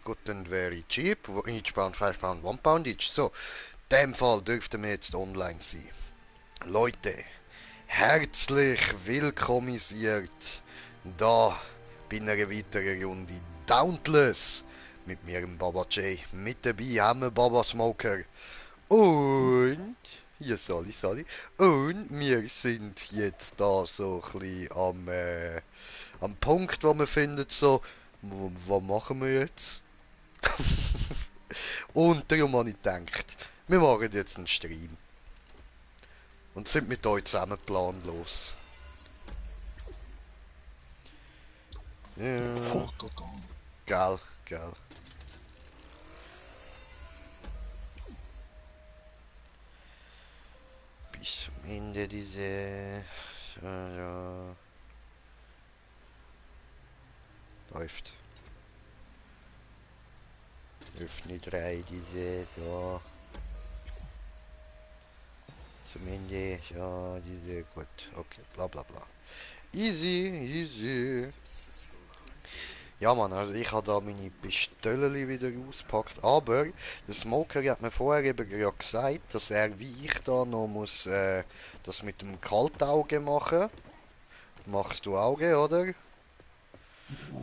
good and very cheap. Each pound, 5 pound, 1 pound each. So, in dem Fall dürften wir jetzt online sein. Leute, herzlich willkommisiert da bei einer weiteren Runde Dauntless. Mit mir, dem Baba J. Mit dabei haben wir Baba Smoker. Und, ja, Sali. Und wir sind jetzt da so ein bisschen am Punkt, wo wir finden, so, was machen wir jetzt? Und darum habe ich gedacht, wir machen jetzt einen Stream. Und sind mit euch zusammen planlos. Ja, Fuck, oh Gott. gell. Bis zum Ende diese... Ja. Läuft. Öffne 3 diese, so. Zum Ende, ja, diese, gut. Okay, bla bla bla. Easy. Ja Mann, also ich habe da meine Pistole wieder ausgepackt, aber der Smoker hat mir vorher eben gerade gesagt, dass er wie ich da noch muss das mit dem Kaltauge machen. Machst du Auge, oder?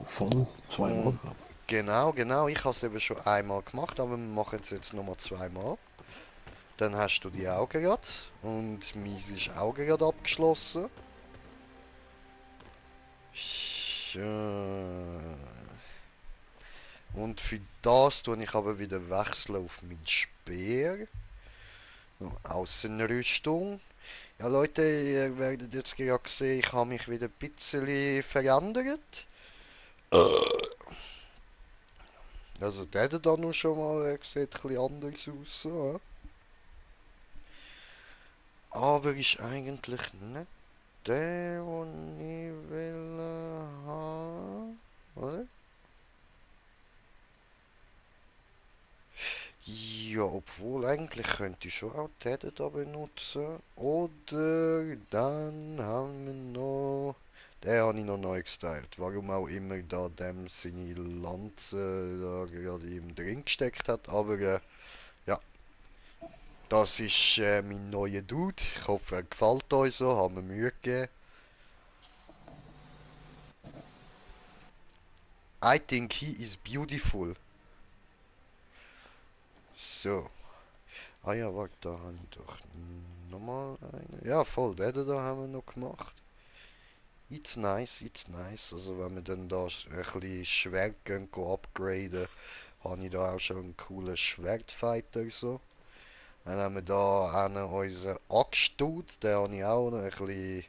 Voll. Zweimal, Und glaub genau, ich habe es eben schon einmal gemacht, aber wir machen es jetzt nochmal zweimal. Dann hast du die Augen gerade und meins ist Auge gerade abgeschlossen. Und für das tue ich aber wieder wechseln auf meinen Speer. Außenrüstung. Ja Leute, ihr werdet jetzt gerade sehen, ich habe mich wieder ein bisschen verändert. Also der da noch schon mal, er sieht ein bisschen anders aus. So, ja. Aber ist eigentlich nicht der, den ich will haben. Oder? Ja, obwohl eigentlich könnte ich schon auch den da benutzen. Oder dann haben wir noch... Den habe ich noch neu gestylt. Warum auch immer da dem seine Lanze da gerade ihm drin gesteckt hat. Aber ja, das ist mein neuer Dude. Ich hoffe, er gefällt euch so. Haben wir Mühe gegeben. I think he is beautiful. So. Ah ja, warte, da habe ich doch nochmal eine. Ja, voll, den da haben wir noch gemacht. It's nice. Also wenn wir dann da ein bisschen Schwert gehen, upgraden, habe ich da auch schon einen coolen Schwertfighter so. Dann haben wir da einen unseren Axtdude, den habe ich auch noch ein bisschen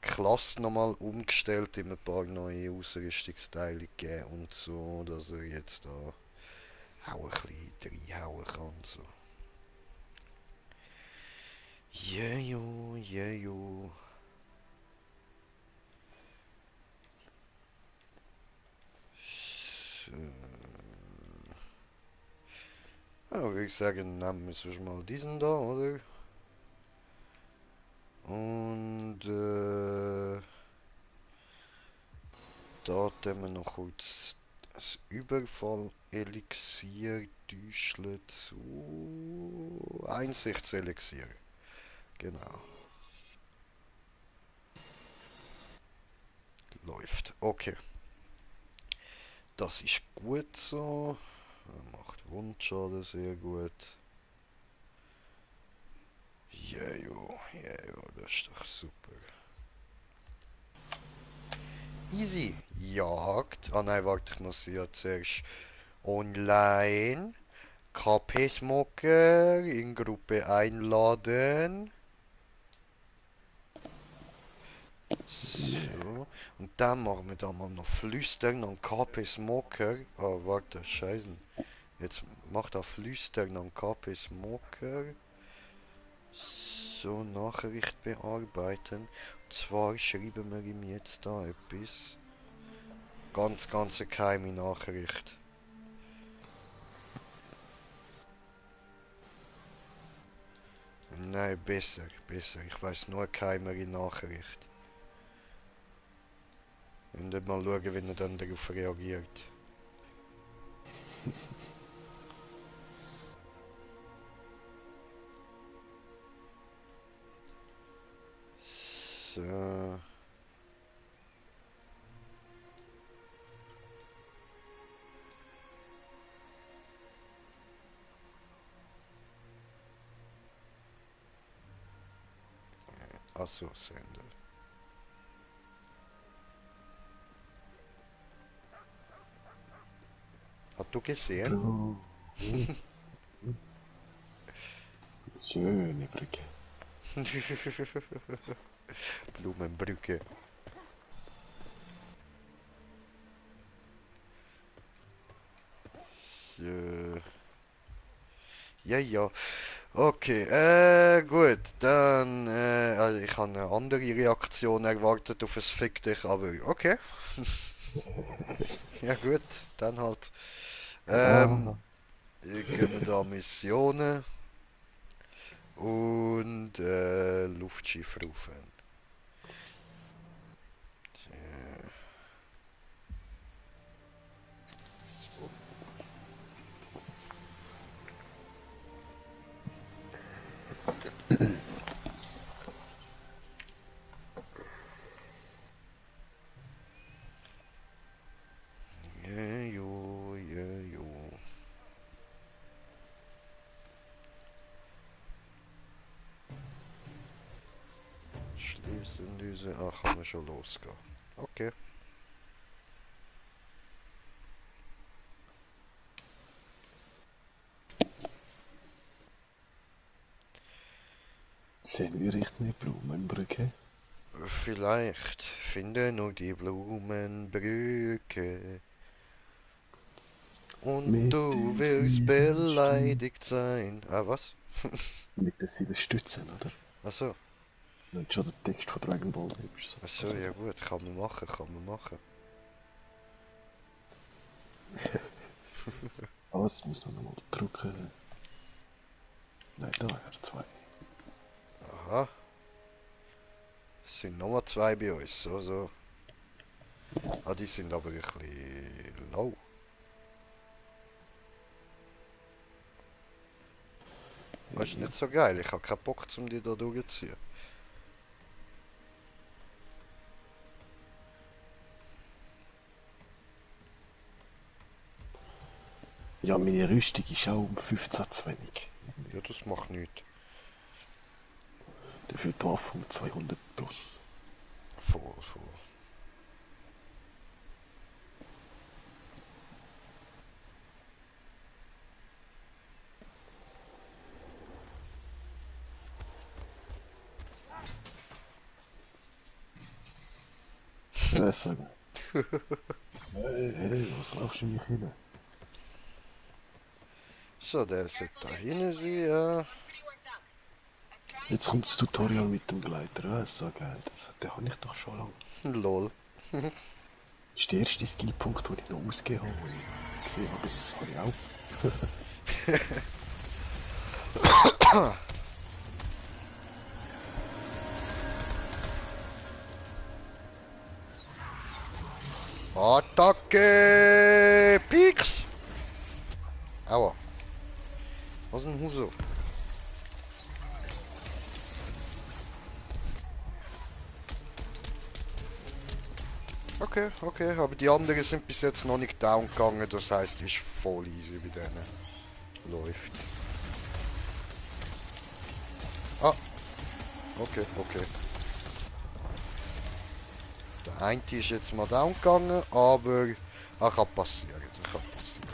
Klasse nochmal umgestellt, ihm ein paar neue Ausrüstungsteile gegeben und so, dass er jetzt da auch ein bisschen reinhauen kann. So. Yeah, jo. So. Ja, würde ich sagen, nehmen wir sonst mal diesen da, oder? Und da tun wir noch kurz das Überfall-Elixier täuschen zu Einsichtselixier. Genau, läuft. Okay, das ist gut so. Er macht Wundschaden sehr gut. Ja, das ist doch super. Easy. Jagd. Ah nein, warte, ich muss ja zuerst online. KP-Smoker in Gruppe einladen. So. Und dann machen wir da mal noch Flüstern an KP-Smoker. Oh, warte, scheiße. Jetzt macht er Flüstern an KP-Smoker. So, Nachricht bearbeiten. Und zwar schreiben wir ihm jetzt da etwas. Ganz eine geheime Nachricht. Nein, besser. Ich weiß nur eine geheimere Nachricht. Und dann mal schauen, wie er dann darauf reagiert. So. Achso, Sender. Hast du gesehen? Blumen. Schöne Brücke. Blumenbrücke. So. Ja, ja. Okay, gut. Dann, also ich habe eine andere Reaktion erwartet auf es Fick dich, aber okay. Ja gut, dann halt. Ähm, Ah, gehen wir da Missionen und Luftschiff rufen. Äh, Ja, jo, ja, jo. Schließen diese. Ach, kann man schon losgehen. Okay. sehen wir richtige Blumenbrücke? Vielleicht finde nur die Blumenbrücke und Mit du den willst 7 Stützen. beleidigt sein. Ah, was? Mit den 7 Stützen, oder? Achso, Wenn du schon den Text von Dragon Ball nimmst. achso, ja gut, kann man machen, kann man machen. Was muss man nochmal drücken? Nein, da R2. Aha, es sind nochmal zwei bei uns, so, so. Ah, die sind aber ein bisschen low. Das ist Ja. nicht so geil, ich habe keinen Bock, um die da durchzuziehen. Ja, meine Rüstung ist auch um 15 zu wenig. Ja, das macht nichts. Dafür die Waffe um 200 plus. Voll, voll. Sag mal. Hey, was laufst du mich hin? So, der sollte da hinten sein, ja. Jetzt kommt das Tutorial mit dem Gleiter. Ah, so geil. Den habe ich doch schon lange. Lol. Das ist der erste Skillpunkt, den ich noch ausgegeben habe, den ich gesehen habe. Das habe ich auch. Attacke! Pieks! Aua. Was ein Huso? Okay, okay, aber die anderen sind bis jetzt noch nicht down gegangen, das heißt, ist voll easy bei denen. Läuft. Ah, okay, okay. Der eine ist jetzt mal down gegangen, aber kann passieren, das kann passieren.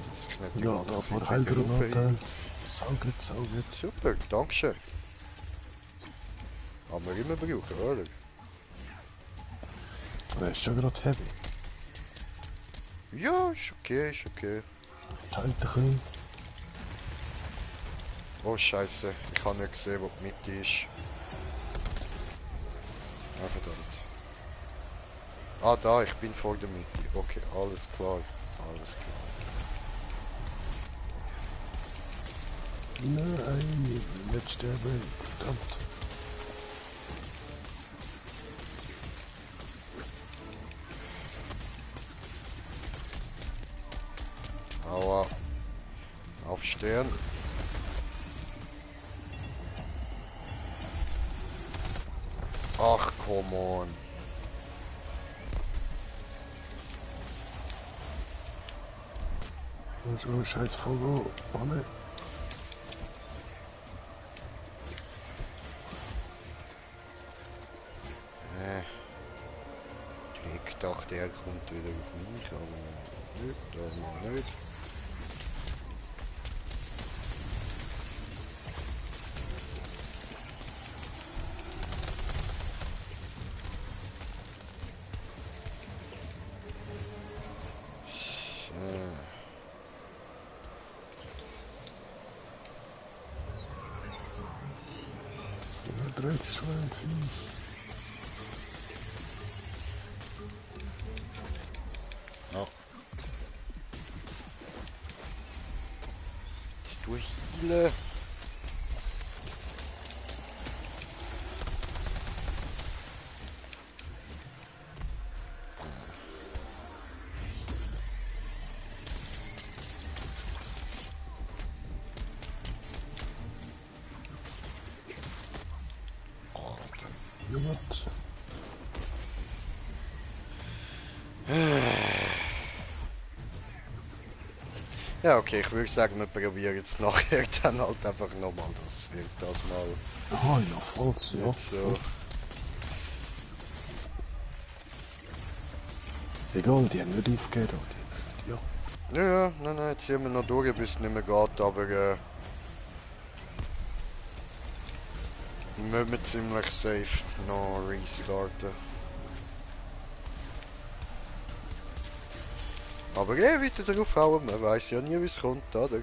Dass ich nicht die Ja, da ganze ein paar Zeit wieder Heilgranaten. raufheile. Sauget, sauget. Super, dankeschön. Haben wir immer brauchen, oder? Der ist schon gerade heavy. Ja, ist okay, ist okay. Teilt ein bisschen. Oh Scheiße, ich habe nicht gesehen, wo die Mitte ist. Ah, verdammt. Ah, da, ich bin vor der Mitte. Okay, alles klar. Alles klar. Nein, nicht sterben. Verdammt. Stern. Ach, come on. So, scheiß Vogel. Oh ne. Ich dachte, er kommt wieder auf mich, aber nicht, da mal nicht. Drecksschwein, fies. Ja. Jetzt durchhealen. Gut. Ja, okay, ich würde sagen, wir probieren jetzt nachher dann halt einfach nochmal. Das wird das mal Ah, ja, falls, ja. nicht so. Egal, die haben nicht aufgegeben, die haben nicht, ja. Ja, nein, jetzt ziehen wir noch durch, bis es nicht mehr geht, aber müssen wir ziemlich safe noch restarten. Aber weiter drauf hauen, man weiß ja nie, wie es kommt, oder?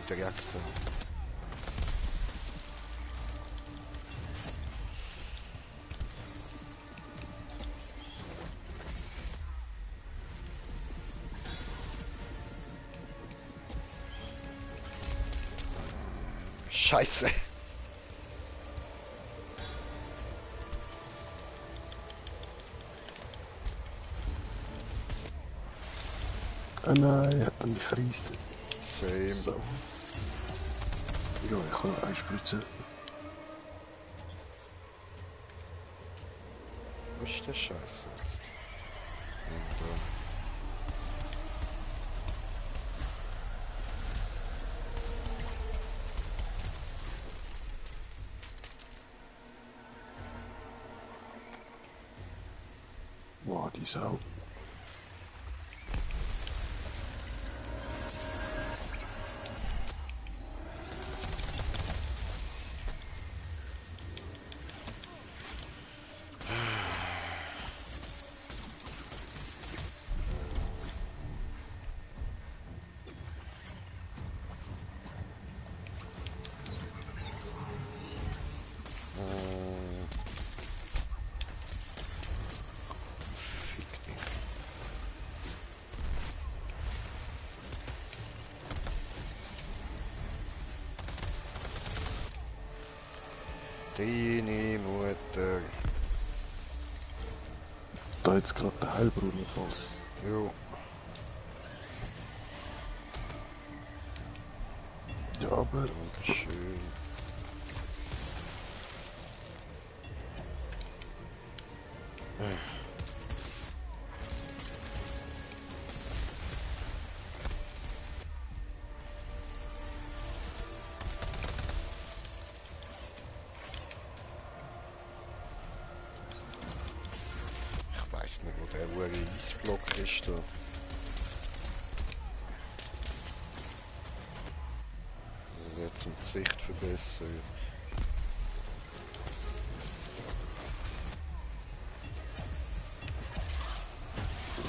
Du Drecksau. Scheiße. Ah nein, er hat mich gereist. Same. So. Ja, ich kann noch einspritzen. Was ist der Scheiße jetzt? Und, Boah, die Sau. fick dich. Deine Mutter. Da jetzt gerade der Heilbrunnen falls. Jo. Ja, aber Dankeschön. Ich weiß nicht, wo der hure Eisblock ist da. Also jetzt mit Sicht verbessern.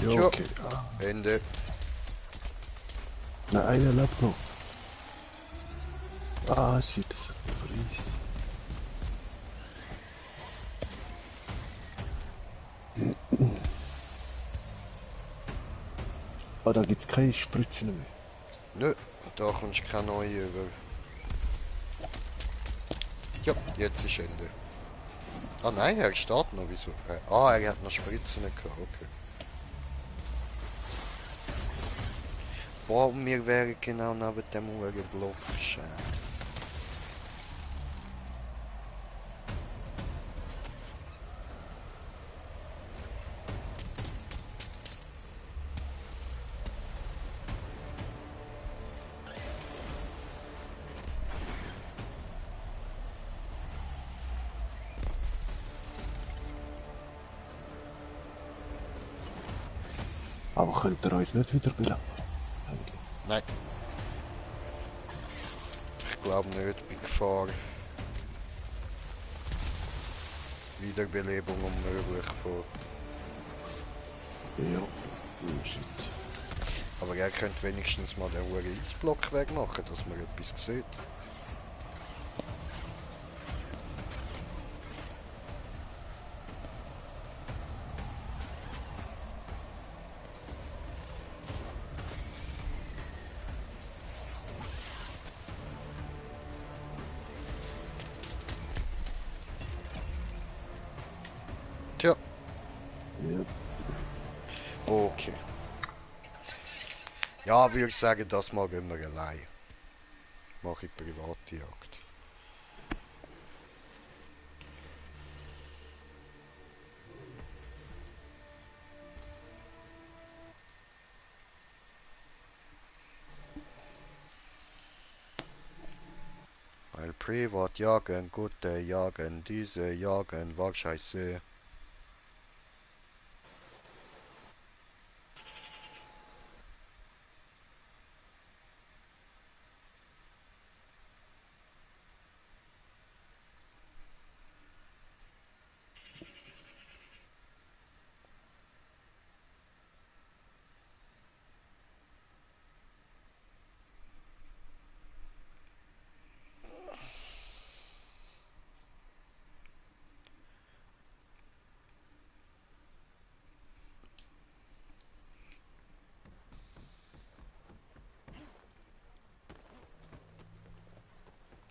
Ja, Tja, okay. Ende. Nein, einer lebt noch. Ah, shit, das hat mich verrissen. Ah, da gibt's keine Spritzen mehr. Nö, da kommst du keine neue über. Ja, jetzt ist Ende. Ah nein, er steht noch, wieso? Er hat noch Spritzen gehabt, okay. Boah, wir wären genau neben dem Uhrenblock. Scheiße. Aber könnt ihr uns nicht wieder beleben? Eigentlich. Nein. Ich glaube nicht, bei Gefahr. Wiederbelebung unmöglich von. Ja. Oh, shit. Aber er könnte wenigstens mal den hohen Eisblock wegmachen, dass man etwas sieht. Tja, Ja. okay. Ja, würde ich sagen, das mal gehen wir allein. Mache ich private Jagd. Weil privat jagen, gute jagen, diese jagen, war scheiße.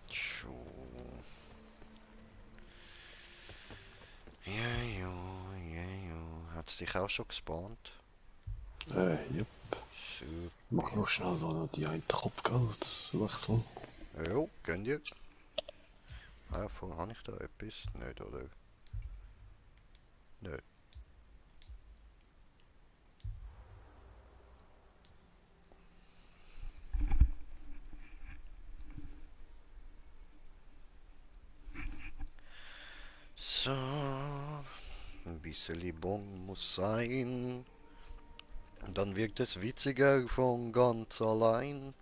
Tschu. Ja, ja, ja, ja. Hat's dich auch schon gespawnt? Yep. Super. Mach noch schnell da noch die ein Kopfgeld wechseln. Jo, gönn dir. Habe ich da etwas? Nicht, oder? Nö. So. Ein bisschen Bon muss sein. Und dann wirkt es witziger von ganz allein.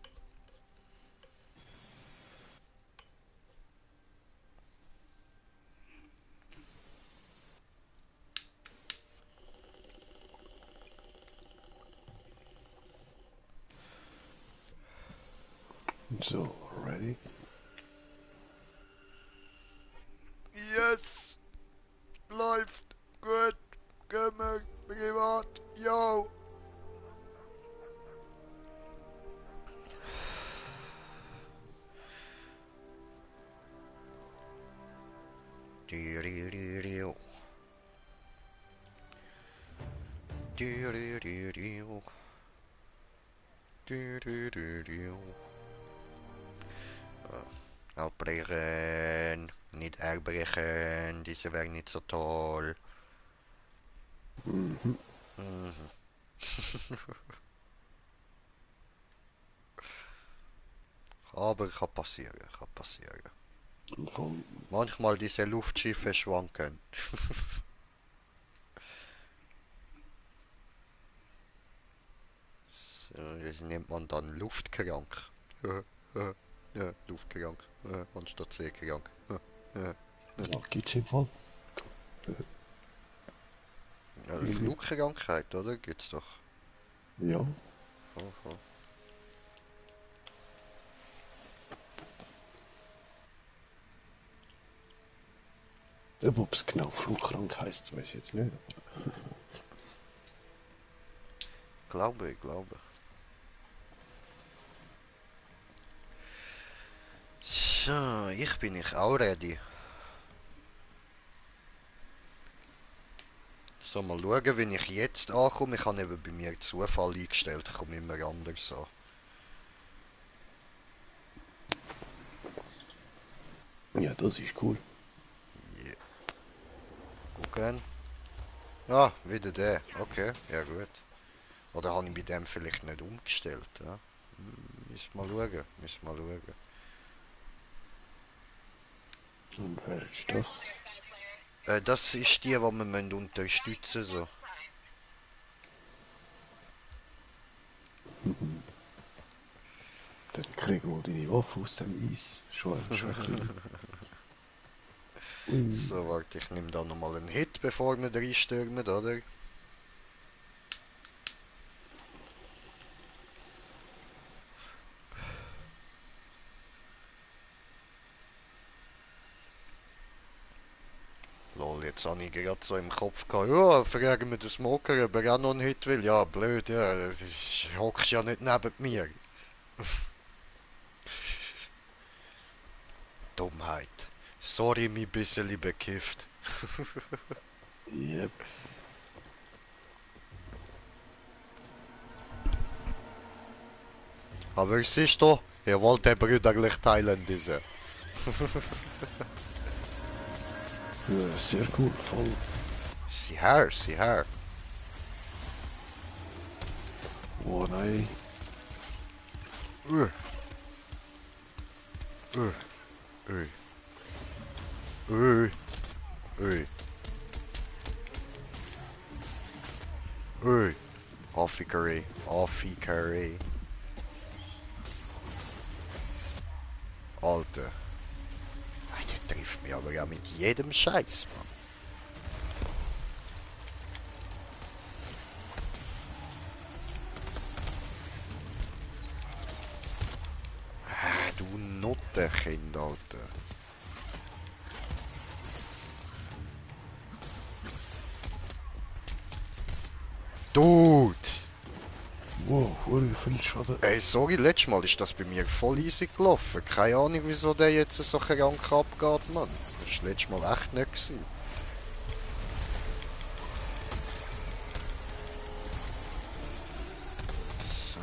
So, ready? Yes! Läuft! Gut! Gehen wir privat! Yo! Du-du-du-du. Du-du-du-du. Du-du-du-du. Abbrechen! Nicht abbrechen! Diese wäre nicht so toll. Mhm. Mhm. Aber kann passieren, kann passieren. Von, Manchmal diese Luftschiffe schwanken. Das nennt man dann luftkrank. Ja, luftkrank. Anstatt seekrank. was gibt's im Fall? Ja, Irgendwie. Flugkrankheit, oder? Gibt's doch. Ja. Voll, voll. Ob es genau flugkrank heisst, weiß ich jetzt nicht. Glaube, glaube. So, ich auch ready. So, mal schauen, wenn ich jetzt ankomme. Ich habe eben bei mir Zufall eingestellt. Ich komme immer anders an. Ja, das ist cool. Yeah. Gucken. Ah, wieder der. Okay, ja gut. Oder habe ich bei dem vielleicht nicht umgestellt? Ja? Müssen mal schauen. Müssen mal schauen. Und wer ist das? Das ist die wir müssen unterstützen müssen. So. Dann kriegen wir deine Waffe aus dem Eis. Schon ein bisschen. Ui. So, warte, ich nehme da nochmal einen Hit, bevor wir reinstürmen, oder? Lol, jetzt habe ich gerade so im Kopf gehabt, ja, fragen wir den Smoker, ob er auch noch einen Hit will. Ja, blöd, ja, das ist, hockst ja nicht neben mir. Dummheit. Sorry, mich bisschen bekifft. Yep. Aber siehst du, ihr wollt ja brüderlich teilen, diese. Ja, sehr cool. Voll. Sieh her, sieh her. Oh nein. Uh, uh, uh, uh, uh, uh. Offickery, Offickery. Alter. Der trifft mich aber ja mit jedem Scheiß, Mann. Du Nuttenkind, Alter. Dude! Wow, viel Schaden. Ey, sorry, letztes Mal ist das bei mir voll easy gelaufen. Keine Ahnung, wieso der jetzt so krank abgeht, Mann. Das war letztes Mal echt nicht gewesen. So,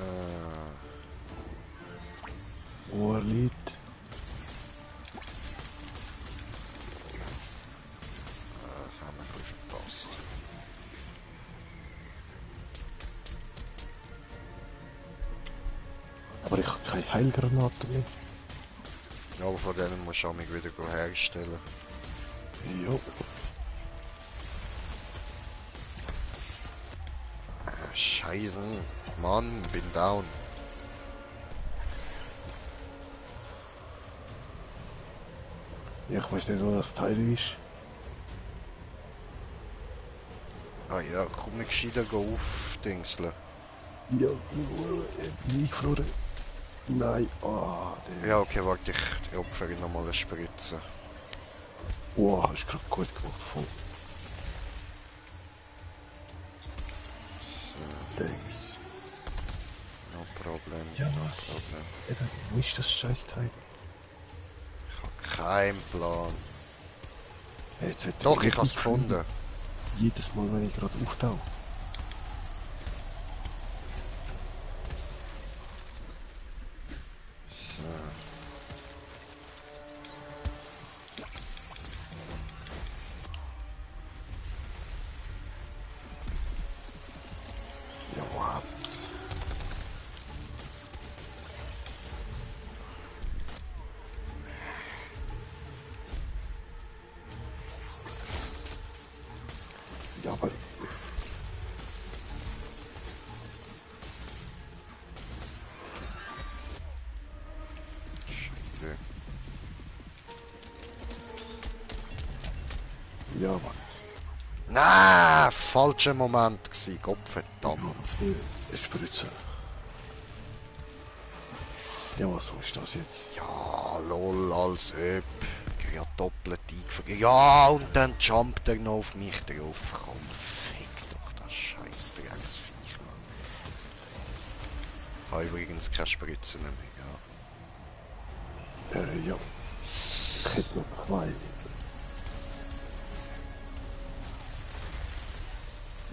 Oh, er liegt. das haben wir ein bisschen verpasst. Aber ich habe keine Heilgranate mehr. Ja, aber von denen musst du mich wieder herstellen. Jo. Scheiße. Mann, bin down. Ich weiß nicht, wo das Teil ist. Ah ja, komm ich gescheiter aufdingseln. Ja, bin ich verloren. Nein. Ah, Ja, der. okay, warte, ich opfere nochmal eine Spritze. Oh, hast du gerade gut gemacht. Voll. Thanks. No problem, Ja, no was? problem. Eben, wo ist das Scheißteil? Ich habe keinen Plan. Jetzt wird Doch, ich Epic habe es gefunden. jedes Mal, wenn ich gerade auftauche. So. Ja, what? Ja, aber Scheiße. ja, Mann. Nein, falscher Moment gsi, Gottverdammt. Spritze. Ja, was ist das jetzt? Ja, lol, als ob. Ich hab doppelt eingefangen. Ja, und dann jumpt er noch auf mich drauf. Komm, fick doch das scheiß Drecksviech, Mann. Ich habe übrigens keine Spritze mehr, Ja. Ich hätte noch 2.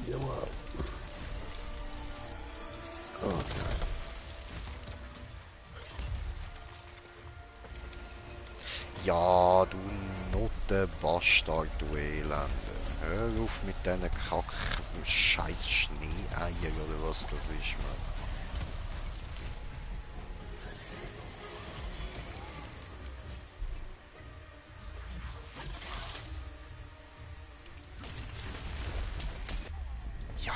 Jawohl. Okay. Ja, du Nottenbastard, du Elender. Hör auf mit diesen scheiß Schneeeier oder was das ist, Mann. Ja.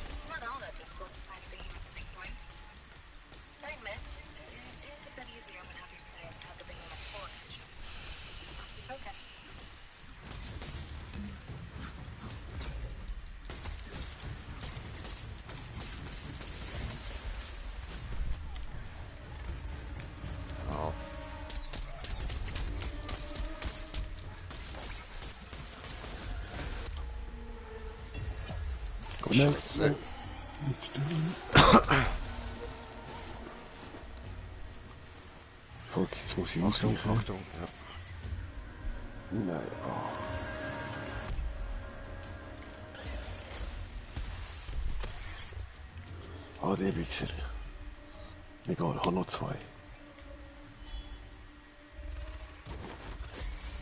It's not all that difficult to find behemoth's weak points. I admit, it is a bit easier when other slayers have the behemoth's forage. Helps you focus. Ja. Scheiße. Fuck, jetzt muss ich Achtung, ausgleichen. Achtung. Ja. Nein, oh. Ah, der Wichser. Egal, ich habe noch 2.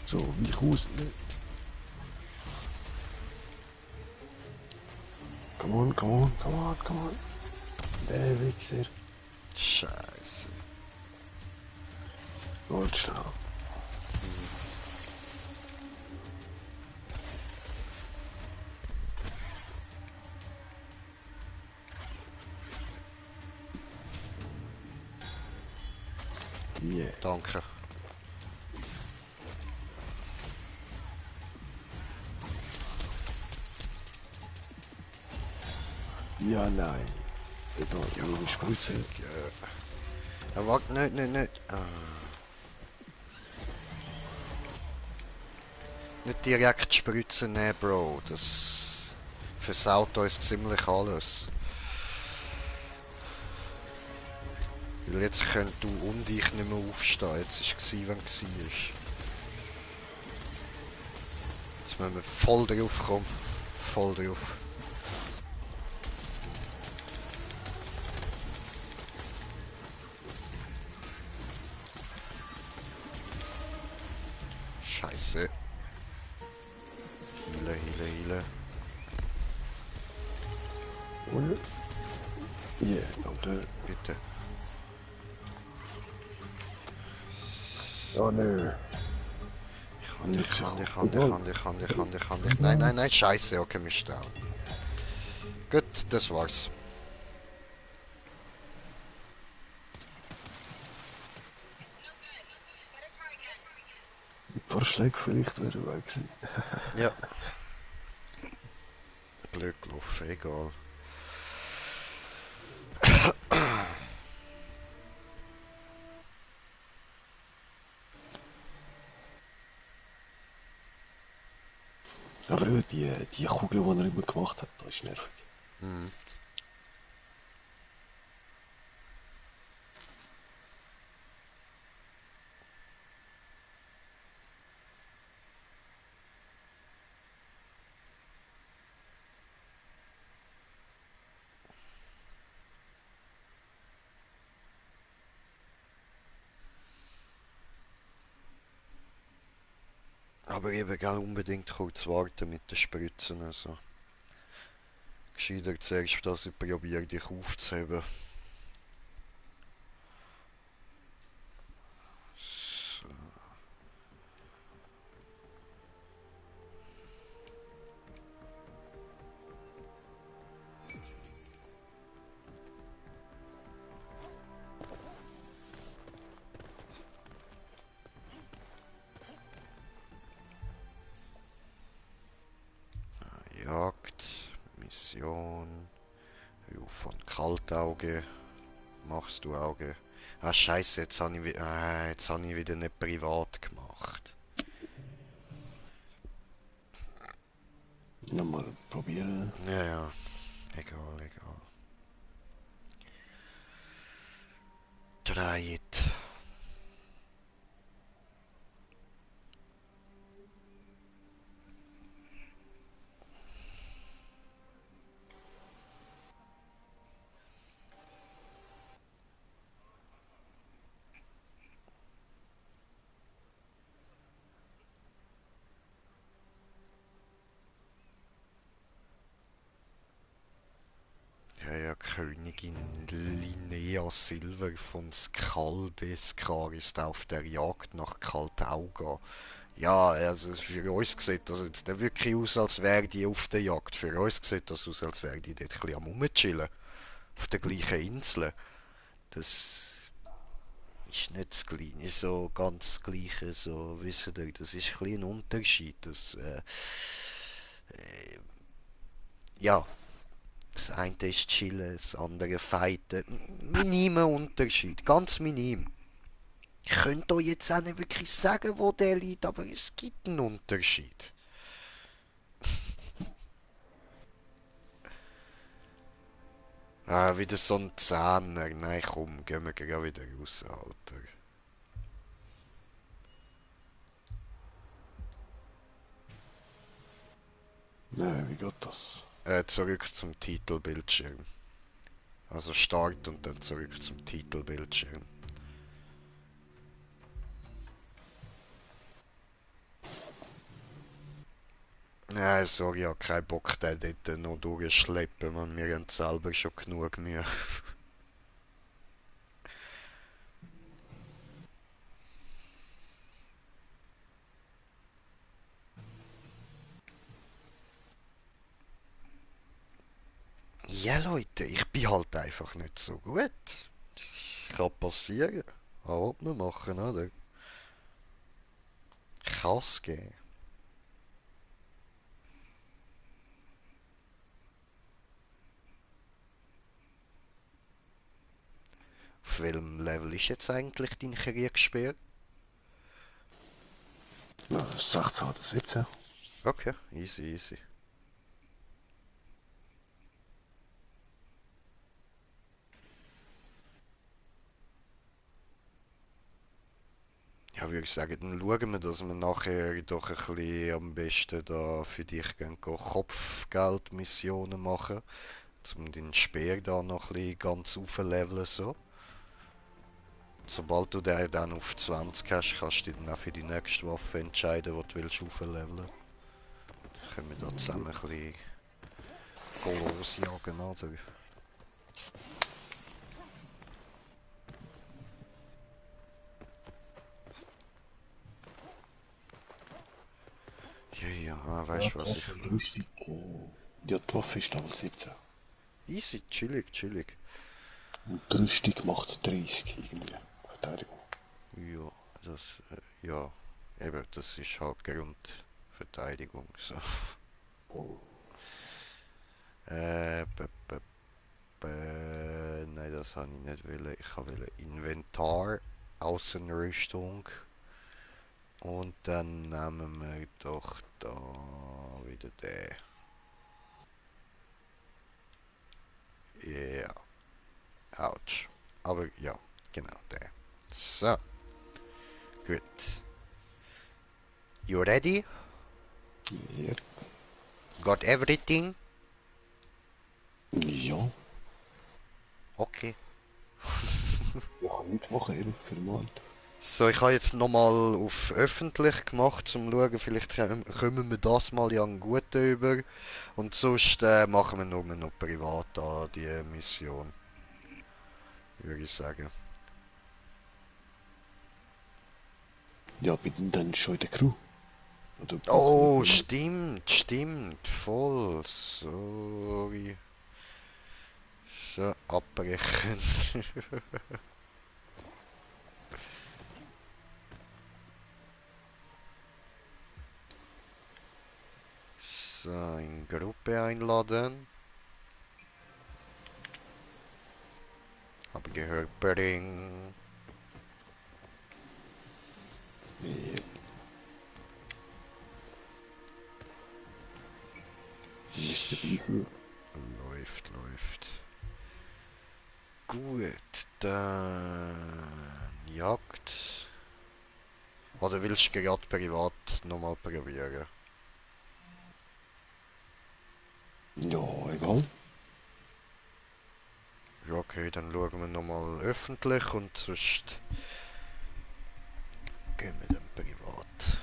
So, wie ich aus. Come on. Der Wichser. Scheiße. Warte schnell. Yeah. Danke. Ja, nein. Egal, ja, Spritze. Ja, warte, nicht. Nicht direkt Spritzen nehmen, Bro. Das versaut uns ziemlich alles. Weil jetzt könnt du und ich nicht mehr aufstehen. Jetzt ist es, wenn es war. Jetzt müssen wir voll drauf kommen. Voll drauf. Scheiße. Heile. Und? Yeah, danke. Bitte. Oh, nö. Ich kann dich. Nein, scheiße, okay, wir stehen. Gut, das war's. Vorschläge vielleicht wäre weg gewesen. Ja. Blöd gelaufen, egal. Aber die Kugel, die er immer gemacht hat, das ist nervig. Hm. Aber eben gell, unbedingt kurz warten mit den Spritzen. Also. Gescheiter zuerst, dass ich probiere, dich aufzuheben. So. Jagd, Mission, Ruf von Kaltauge, machst du Auge. Ah Scheiße, jetzt hab ich wieder nicht privat gemacht. Nochmal probieren. Ja, ja, egal, egal. Try it. Ja, ja, Königin Linnea Silver von Skaldeskar ist auf der Jagd nach Kaltauga. Ja, also für uns sieht das jetzt nicht wirklich aus, als wäre die auf der Jagd. Für uns sieht das aus, als wäre die dort ein bisschen am Rumchillen. Auf der gleichen Insel. Das ist nicht das Gleiche, nicht so ganz das Gleiche, so, wisst ihr, das ist ein bisschen ein Unterschied. Ja, das eine ist chillen, das andere fighten. Minimer Unterschied, ganz minim. Ich könnte euch jetzt auch nicht wirklich sagen, wo der liegt, aber es gibt einen Unterschied. Ah, wieder so ein Zehner. Nein, komm, gehen wir gleich wieder raus, Alter. Nein, wie geht das? Zurück zum Titelbildschirm. Also Start und dann zurück zum Titelbildschirm. Nein, sorry, ich hab keinen Bock, den dort noch durchschleppen, man. Wir haben selber schon genug Mühe. Ja, Leute, ich bin halt einfach nicht so gut. Das kann passieren. Was will man machen, oder? Kann's geben. Auf welchem Level ist jetzt eigentlich dein Kriegsspeer? Ja, 16 oder 17. Okay, easy, easy. Ja, würde ich sagen, dann schauen wir, dass wir nachher doch ein bisschen am besten da für dich gehen, Kopfgeldmissionen machen, um deinen Speer da noch ein bisschen ganz aufzuleveln so. Sobald du den dann auf 20 hast, kannst du dich dann auch für die nächste Waffe entscheiden, die du willst aufleveln. Dann können wir da zusammen ein bisschen losjagen, oder? Ja, ja, Ja, weißt du die was ich... Waffe, lustig. Ja, die Waffe ist Level 17. Easy, chillig, chillig. Und die Rüstung macht 30 irgendwie. Verteidigung. Ja, das, ja, eben, das ist halt Grundverteidigung, so. Oh. Nein, das habe ich nicht wollen. Ich wollte Inventar, Außenrüstung und dann nehmen wir doch da wieder den. Ja, ouch. Aber ja, genau, der. So, gut. You ready? Ja. Got everything? Ja. Okay. Ich kann nichts machen, ehrlich, für mal. So, ich habe jetzt nochmal auf öffentlich gemacht, um zu schauen, vielleicht kommen wir das mal ja einen guten über. Und sonst machen wir nur noch privat an die Mission, würde ich sagen. Ja, bin dann schon in der Crew. Oder brauchen Oh, wir noch? stimmt, voll. Sorry. So, abbrechen. So, in Gruppe einladen. Habe gehört, Bring. Ja, müsste bleiben. Läuft. Gut, dann Jagd. Oder willst du gerade privat nochmal probieren? Ja, egal. Ja, okay, dann schauen wir nochmal öffentlich und sonst gehen wir dann privat.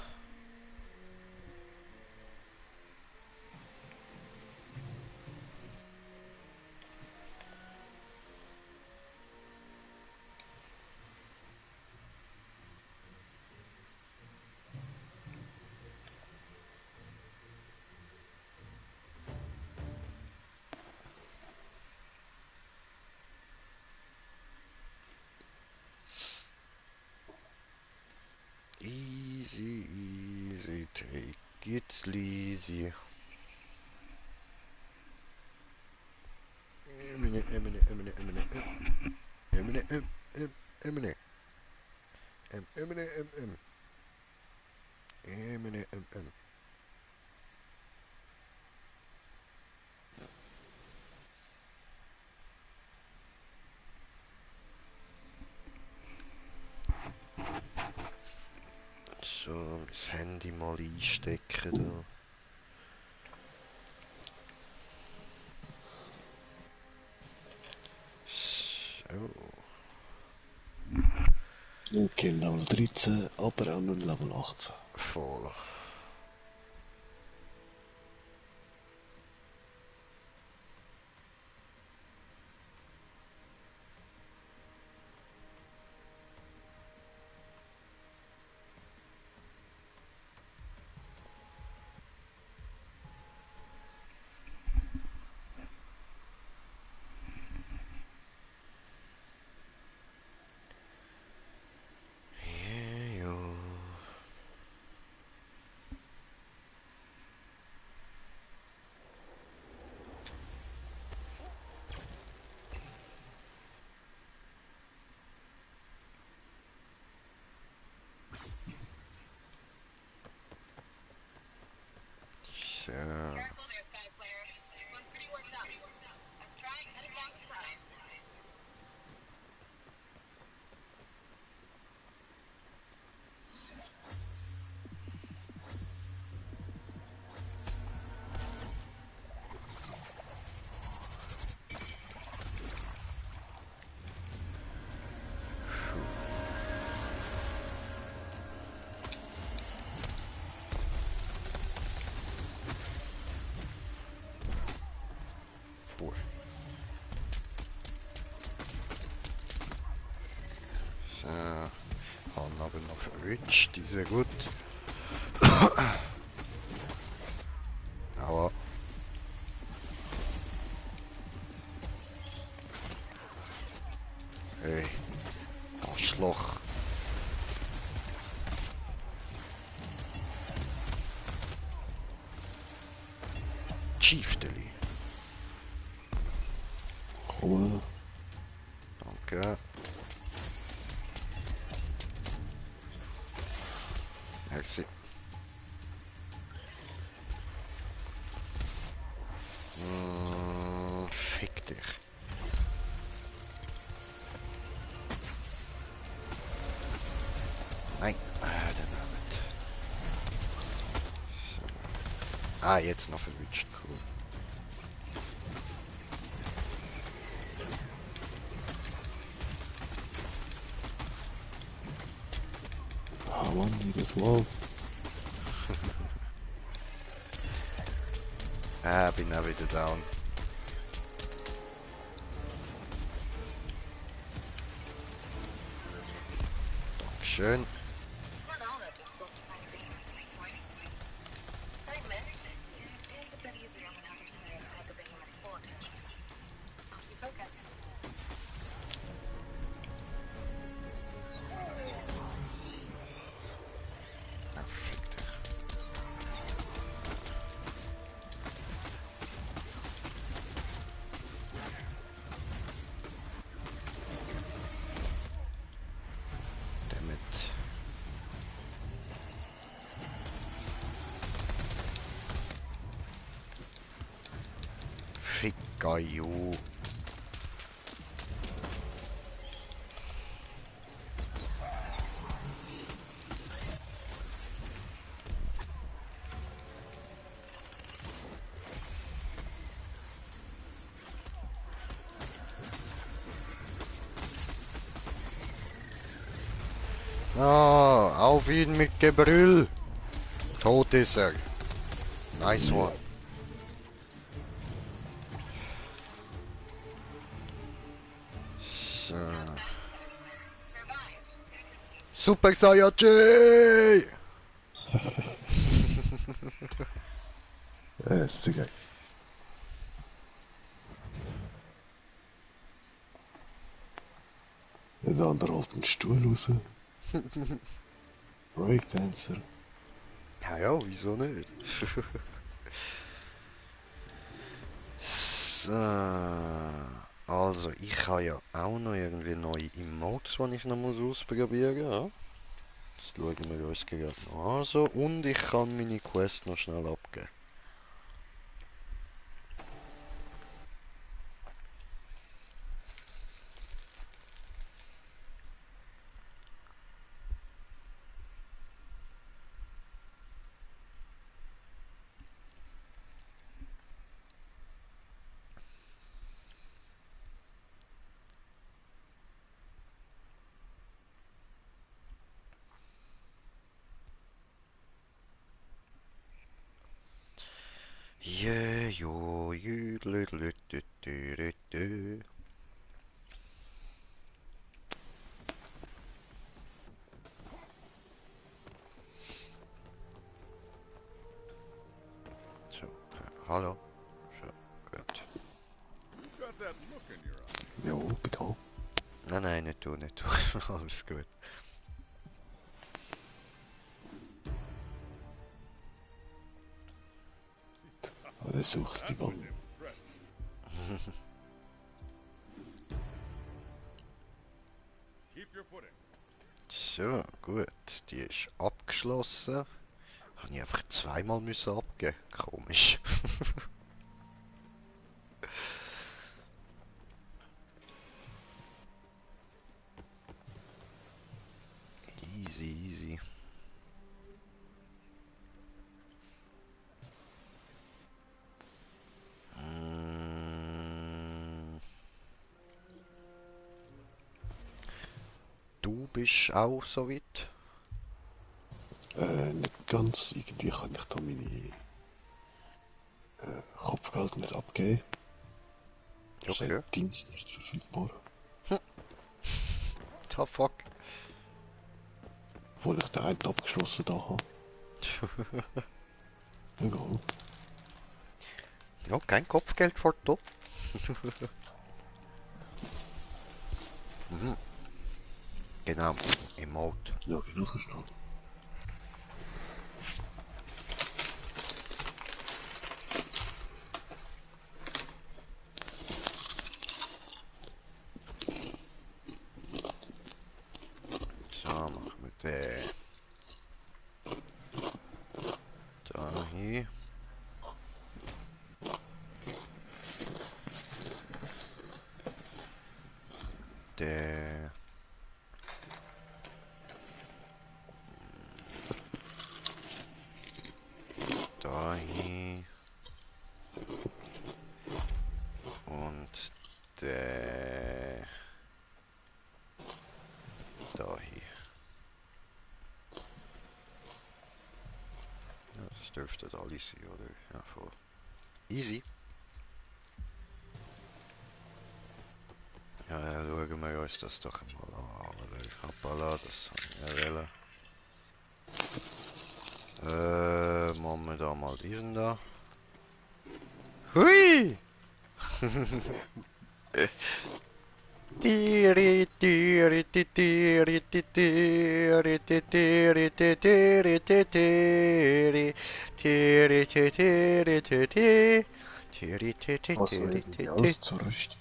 Easy, take it sleazy. So, das Handy mal einstecken da. So, Okay, Level 13, aber auch nur Level 18. voll. Yeah, ja. So. Careful there, Sky Slayer. This one's pretty worked up. Let's try and cut it down to size. Boah. So. Haben aber noch verrutscht, die sehr gut. Aber. Hey. Arschloch. Chiefteli. Komm, Danke. Merci. Fick dich. Nein. Den nicht. So. Ah, jetzt noch verwünscht. Cool. Mann, jedes Mal. Bin auch wieder down. Dankeschön. It's not all that difficult to find behemoth's weak points. I admit, it is a bit easier when other slayers have the behemoth's full attention. Helps you focus. Ah, fick dich. Damit. Ficka ju. Ah, auf ihn mit Gebrüll. Tot ist er. Nice one. So. Super Saiyajin! Ist geil. Der andere holt einen Stuhl raus. Breakdancer. Ja, ja, wieso nicht? So. Also, ich habe ja auch noch irgendwie neue Emotes, die ich noch muss ausprobieren muss. Ja? Das schauen wir uns gerade noch an. So. Und ich kann meine Quest noch schnell abgeben. Yeah, jo, jü, lü, lü, dü, dü, dü, dü. So, hallo. So, gut. Got that look in your eye. Jo, bitte. Nein, nein, nicht du, nicht du. Alles gut. Aber der sucht die That was Mann. impressive. Keep your footing. So, gut. Die ist abgeschlossen. Habe ich einfach zweimal müssen abgeben. Komisch. Easy, easy. Mm. Du bist auch so weit? Nicht ganz. Irgendwie kann ich da meine Kopfgeld nicht abgeben. Ist Okay. ein Dienst nicht verfügbar. The fuck? Obwohl ich den einen abgeschlossen da habe. Egal. Ja, kein Kopfgeld vor top. Mhm. Genau, Emote. Ja, genau verstanden. So, machen wir den. Da hier. Der. Da hier. Und der. Da hier. Das dürfte alles sein, oder? Ja, voll. Easy. Ja, ja, schauen wir uns das doch mal an. Oder? Hoppala, das habe ich ja wollen. Machen wir da mal diesen da. Hui! Tiri tiri ti tiri ti tiri ti tiri ti tiri ti tiri tiri ti tiri ti ti tiri ti ti Also tiri ti irgendwie ti. auszurüsten.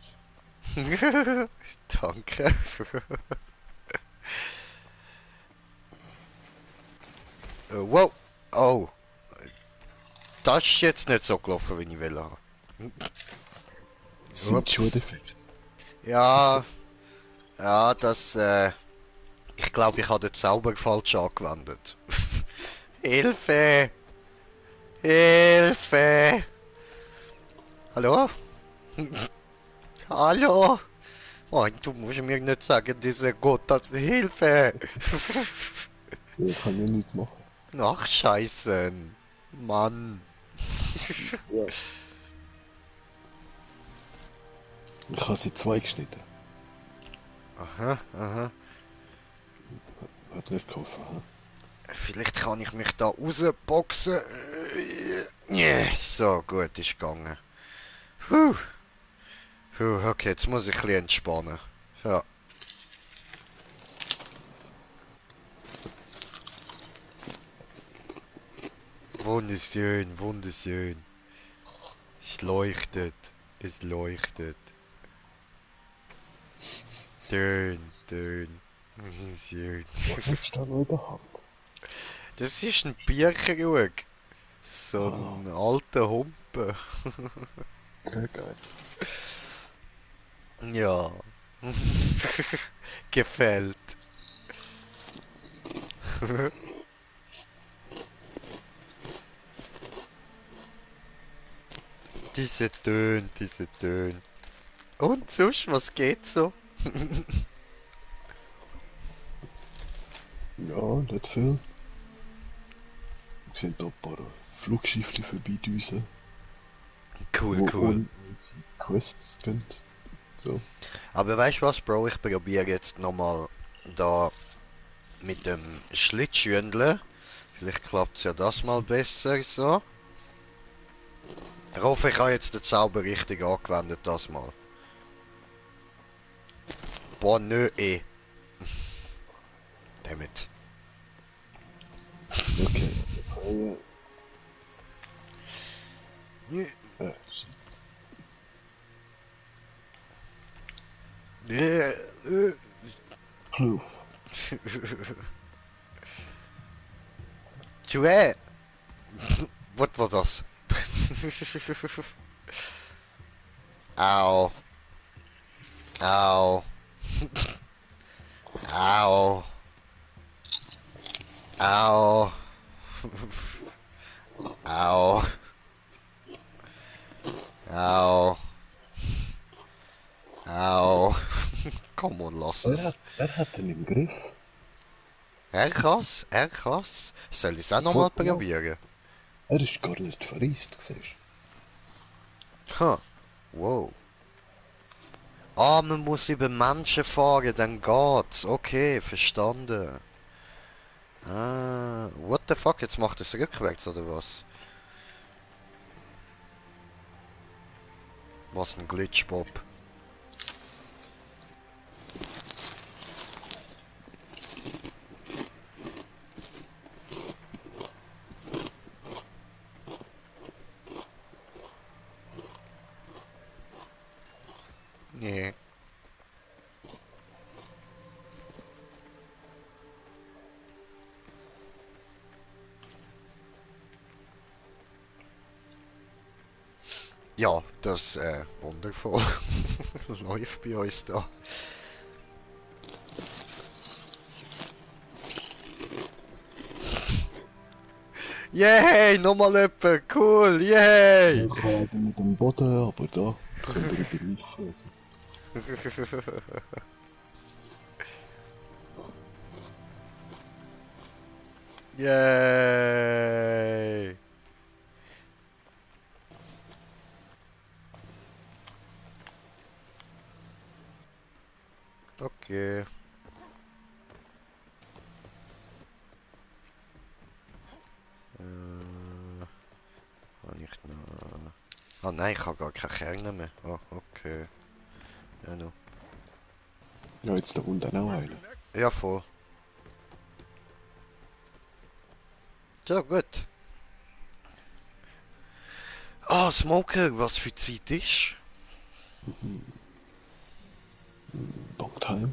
Danke. Wow. Oh. Das ist jetzt nicht so gelaufen, wie ich will haben. Sind die Schuhe Ups. defekt? Ja. Ja, das, ich glaube, ich habe den Zauber falsch angewendet. Hilfe! Hilfe! Hallo? Hallo? Oh, du musst mir nicht sagen, dieser Gott, das Hilfe! Ja, kann ich nicht machen. Ach, Scheiße. Mann. Ja. Ich habe sie zwei geschnitten. Aha, aha. Hat nicht geholfen. Hm? Vielleicht kann ich mich da rausboxen. Yeah, so, gut, ist gegangen. Puh. Puh, okay, jetzt muss ich ein bisschen entspannen. Ja. Wunderschön, wunderschön. Es leuchtet. Es leuchtet. Schön, schön. Schön. Was ist da noch in der Hand? Das ist ein Bierkrug. So ein alter Humpen. Sehr geil. Ja. Gefällt. Diese Töne, diese Töne. Und sonst, was geht so? Ja, nicht viel. Wir sehen da ein paar Flugschiffe vorbeidüsen, Cool, wo cool. ohne sie Quests gehen. So. Aber weißt du was, Bro? Ich probiere jetzt nochmal da mit dem Schlittschuhendeln. Vielleicht klappt es ja das mal besser so. Ich hoffe, ich habe jetzt den Zauber richtig angewendet, das mal. Boah, nö, eh. Damit. Okay. Kloof. Tue! Was war das? Au. Au. Au. Au. Au. Au. Au. Komm on, lass es. Er hat ihn im Griff. Er kann's, er kann's. Soll ich es auch nochmal Voll, ja. probieren? Er ist gar nicht verreist, siehst Ha. Wow. Ah, man muss über Menschen fahren, dann geht's. Okay, verstanden. Ah, what the fuck, jetzt macht es rückwärts oder was? Was ein Glitch, Bob. Nee. Ja, das wundervoll. Läuft bei uns da. Yay, nochmal jemand, cool, yay! du? Gerade mit dem Boden, aber da können wir überreichen. Yay! Okay. Habe ich noch... Ah nein, ich habe gar keine Kerne mehr. Oh, okay. Ja, no. Ja, jetzt da unten auch einer. Ja, voll. Ja, gut. Ah, Smoker, was für Zeit ist? Longtime.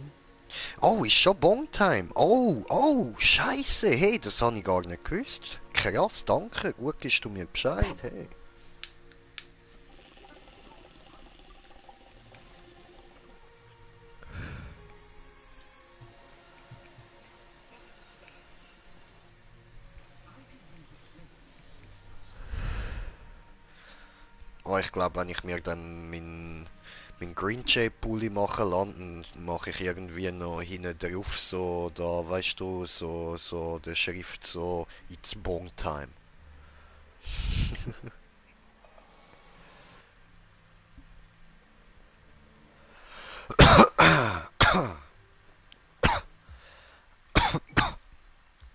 Oh, ist schon Bongtime. Oh, oh, Scheiße. Hey, das habe ich gar nicht gewusst. Krass, danke. Gut, gibst du mir Bescheid. Hey. Oh, ich glaube, wenn ich mir dann mein Green Jay Pulli machen lasse, dann mache ich irgendwie noch hinten drauf so, da weißt du, so der Schrift so, It's Bong Time.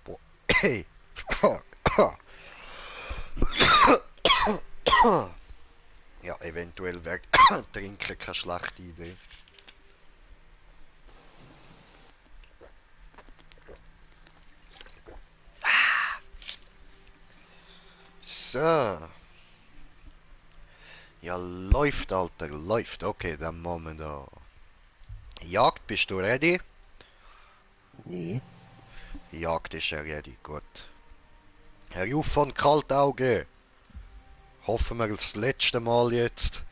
Boah, hey. Ja, eventuell wäre Trinken keine schlechte Idee. So. Ja, läuft, Alter, läuft. Okay, dann machen wir da. Jagd, bist du ready? Nee. Jagd ist ja ready, gut. Herr Juf von Kaltauge. Hoffen wir das letzte Mal jetzt.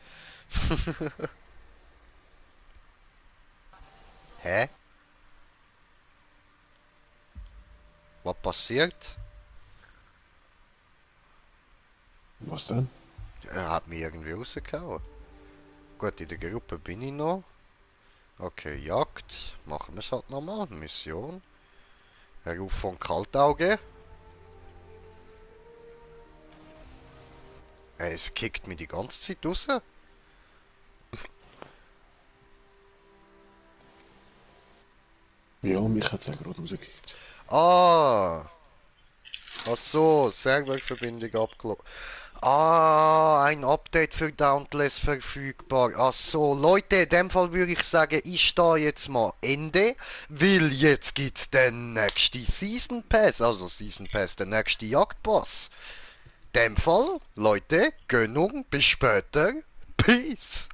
Hä? Was passiert? Was denn? Er hat mich irgendwie rausgehauen. Gut, in der Gruppe bin ich noch. Okay, Jagd. Machen wir es halt nochmal. Mission. Herr Juf von Kaltauge. Es kickt mich die ganze Zeit raus. Ja, mich hat's auch gerade rausgekickt. Ah. Ach so, Serververbindung abgelockt. Ah, ein Update für Dauntless verfügbar. Ach so, Leute, in dem Fall würde ich sagen, ich da jetzt mal Ende, weil jetzt gibt's den nächsten Season Pass, also Season Pass, der nächste Jagdboss. In dem Fall, Leute, Gönnung, bis später. Peace.